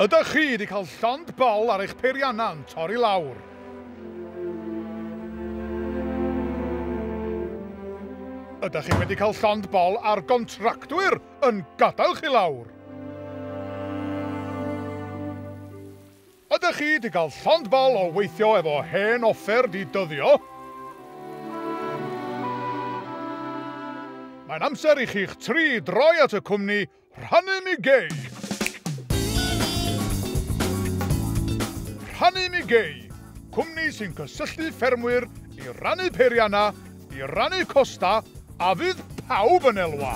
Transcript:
Ydych chi wedi cael llond bol ar eich peiriannau yn torri lawr? Ydych chi wedi cael llond bol ar gontractwyr yn gadael chi lawr? Ydych chi wedi cael llond bol o weithio efo hen offer 'di dyddio? Mae'n amser i chi'ch tri droi at y cwmni Rhannu Mi Gei! Rhannu Mi Gei, cwmni sy'n cysylltu ffermwyr i rannu peiriannau, i rannu costau, a fydd pawb yn elwa!